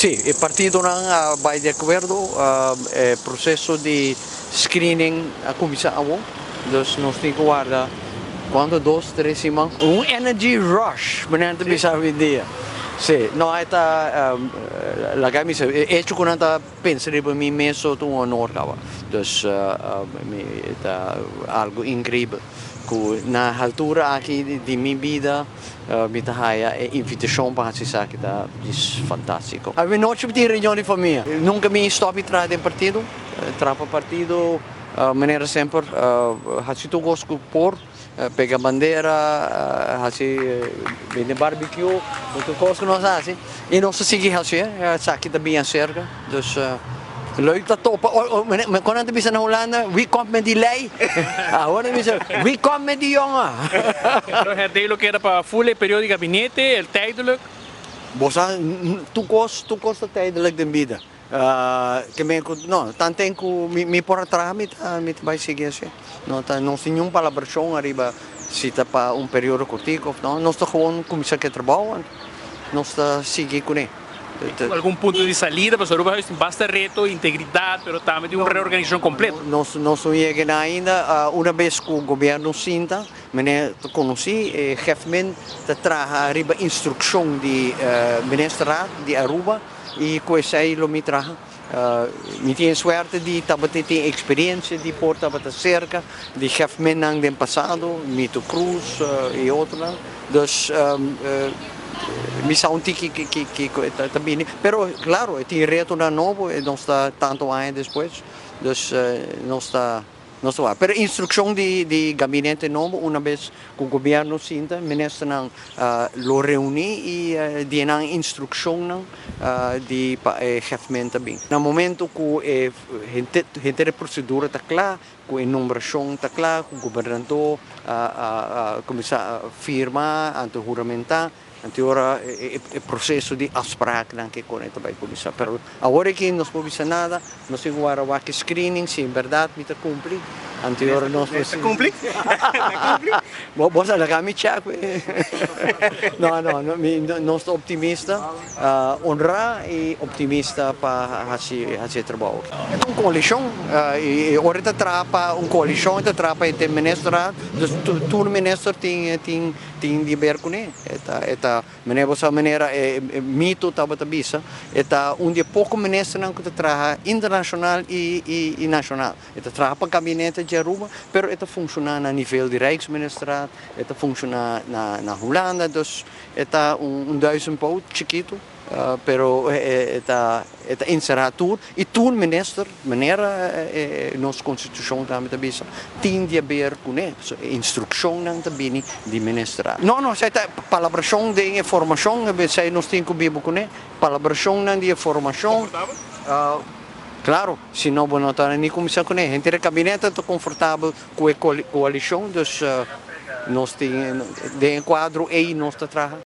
Si, e partidonan a bay di acuerdo, e proceso di screening a cuminsa awo, dus nos tin cu warda cuanto, 2, 3 siman. Un energy rush, meneer ta bisa awendia. Si, no, e ta, laga mi bisa, e hecho cu nan ta pensa riba mi mes ta un honor caba. Dus mi ta algo increibel. Cu na altura aki di mi bida, mi ta haya e invitacion pa haci esaki ta fantastico. Anochi tin reunion di famia. Nunca mi stop di traha den partido, traha pa partido, manera semper, haci tur cos por, pega bandera, haci bende barbecue, otro cos cu nos haci. Y nos sigui haci, esaki ta bin cerca, dus leuk dat top. Oh, oh, kon het bisa na Hulanda, wie komt met die lei? Awor bisa, wie komt met die jongen? Pero herdelo keda pa full periodo di gabinete, tijdelijk? Bo sa, tur cos ta tijdelijk den bida. Cu mi, no, tanto cu mi por atras mi ta bay sigui asina. No, ta, no tin ningun palabracion ariba si ta pa un periodo cortico of no. Nos ta gewoon cuminsa cu trabou, nos ta sigui cu ne. Algun punto di salida, pa Aruba tin basta reto, integridad, pero tambe tin un reorganisacion completo. Nos no a yega ainda, un biaha cu gobierno sinta, meneer ta conoci, chefman ta traha riba instruccion di ministerraad di Aruba y cu esey lo mi traha. Mi tin suerte di tabata tin experiencia di por tabata cerca di chefman den pasado, Mito Cruz y otro. Dus mi sa un tiki cu ta bini. Pero claro, tin reto nan nobo y nos ta tanto aña despues. Dus nos ta. Pero instruccion di gabinete nobo, un biaha cu gobierno sinta, ministernan lo reuni y duna instruccion nan di pa chefman tambe. Na momento cu henter e procedura ta cla, cu e nombracion ta cla, cu gobernador cuminsa firma, anto huramenta, anto ora e proceso di afspraak nan cu con tambe cuminsa. Pero awor aki no por bisa nada, nos tin cu wak screening, si en berdad mi ta cumpli. Anto ora nos Ta cumpli? Cumpli? Bo bo sa mi check. No, mi nos ta optimista, honra y optimista pa haci trabou. Un coalicion, y ora ta traha un coalicion, ta traha e minister, dus tur minister tin di ber cu ne. E ta manera bo manera e Mito tabata bisa, e ta un di poco ministernan cu ta traha internacional y nacional. E ta traha pa gabinete di Aruba, pero e ta funciona na nivel di Rijksministerraad, e ta funciona na Hulanda, dus e ta un duizendpoot chikito, pero e ta encera tur y tur minister, manera nos constitucion tambe ta bisa, tin di haber cu ne, so, instruccion nan tambe di minister. No, esey ta palabracion di formacion, esey nos tin cu biba cu ne, palabracion nan di formacion. Claro, si no, no ta ni cuminsa cu ne. Henter e gabinete ta comfortabel cu e coalicion, dus nos tin den cuadro ey nos ta traha.